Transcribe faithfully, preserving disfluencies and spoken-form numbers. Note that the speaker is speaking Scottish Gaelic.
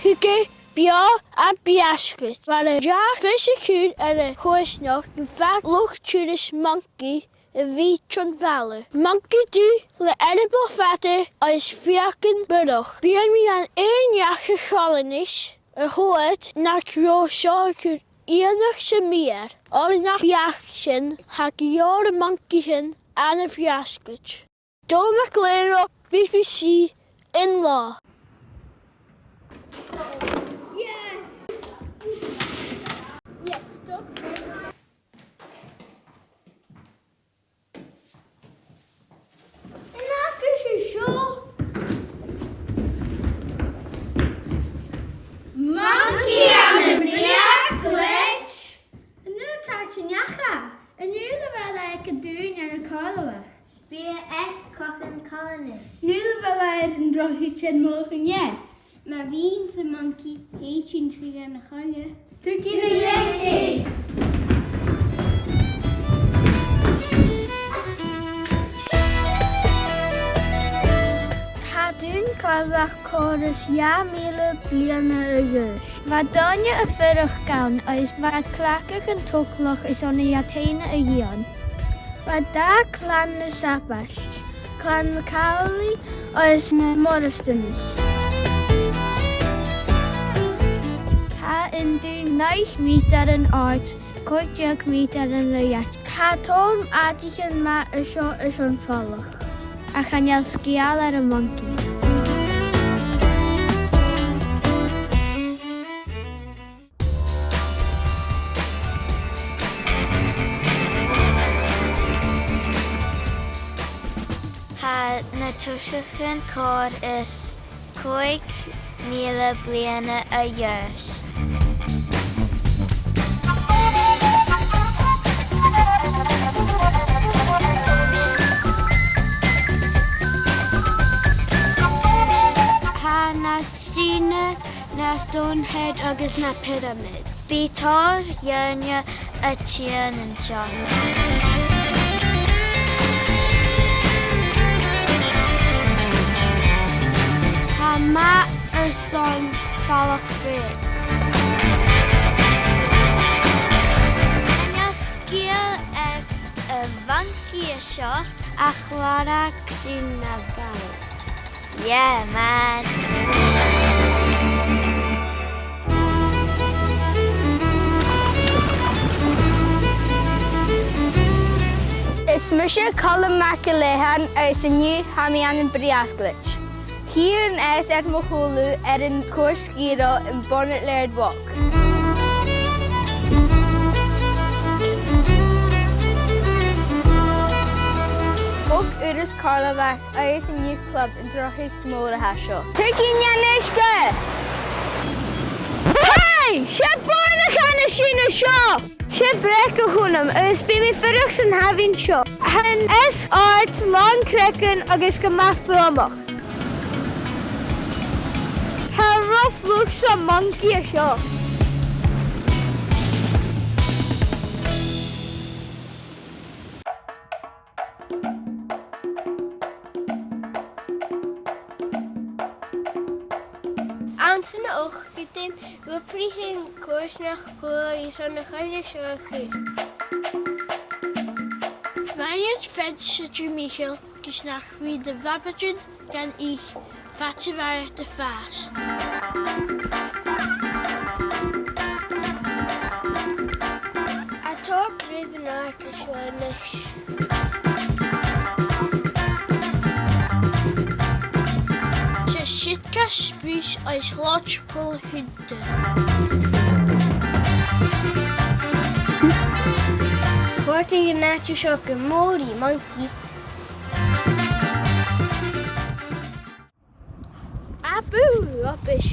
Thug e beò à Briasglaid. Bha an dà phìos a' cur air a' choimhearsnachd gu faic luchd-turais muncaidh a bhith tron bhaile. Muncaidh dubh le earball fada agus fiaclan biorach. Bidh mi an aon neach a' Chalanais a thuirt nach robh seo a' cur iongnadh sam bith air, oir nach beachd sin, tha gu leòr de mhuncaichean ann am Briasglaid. Dòmhnall MacIlleathain, B B C, An Là. Yes! Yes, stop. An fhaca sibh seo? Muncaidh ann am Briasglaid! An e càit an deach e? An urrainn dhuinn a bhith aig an dùn air a' Chàrlabhagh? Bidh e aig Cnoc a' Chalanais. An urrainn dhuinn a bhith air an drochaid air mullach an eas? Ma bhithinn-sa muncaidh, thèid sinn tro mheadhan na coille. Tugainn a-steach! Tha Dùn Chàrlabhaigh còrr is dhà mhìle bliadhna a dh'aois. Bha daoine a' fuireach ann agus bha iad a' cleachdadh an togalach airson iad fhèin a dhìon. Bha dà chlann na Sabaid, Clann MacAmhlaigh agus na Morristons. Tha an dùn naoi mìtearan àrd, còig deug mìtearan reamhar. Tha tòrr àiteachan math an seo airson falach, ach chan eil sgeul air a' mhoncaidh. Tha na tursachan còrr is còig mìle bliadhna a dh'aois. Tha na Sìne, na Stonehenge agus na Pyramids. Bidh tòrr dhaoine a' tighinn an seo. Tha e math airson falach breith. Chan eil sgeul air a' mhoncaidh an seo. Ach lorg sinn na balaich. Yeah, man. Is mise Colm MacIlleathain agus an-diugh tha mi ann am Briasglaid. Chì thu an eas air mo chùlaibh air an cùrsa sgìre, am Bonnet Laird Walk. Bog Urras Chàrlabhaigh agus an Youth Club an drochaid mhòr a tha seo. Tugainn a-nis gu... Hey! 'S e bàrr na Canaisín a tha seo! 'S e breac a th' annam agus bidh mi a' fuireach san abhainn seo. Tha an eas àrd, làn creagan agus gu math fuaimneach. Tha an roth fliuch sa mhoncaidh an seo. Anns na h-ochdadan, dh'obraich an coimhearsnachd clò airson a' choille seo a chur. Rinn iad fence sa timcheall gus nach biodh na rabaidtean gan ithe fad 's a bha iad a' fàs. Tha tòrr craobhan àrd an seo a-nis. 'S e Sitka, Spruce agus Lodgepole a th' annta. Chòrdadh an àite seo gu mòr ri muncaidh. Abú, rubbish,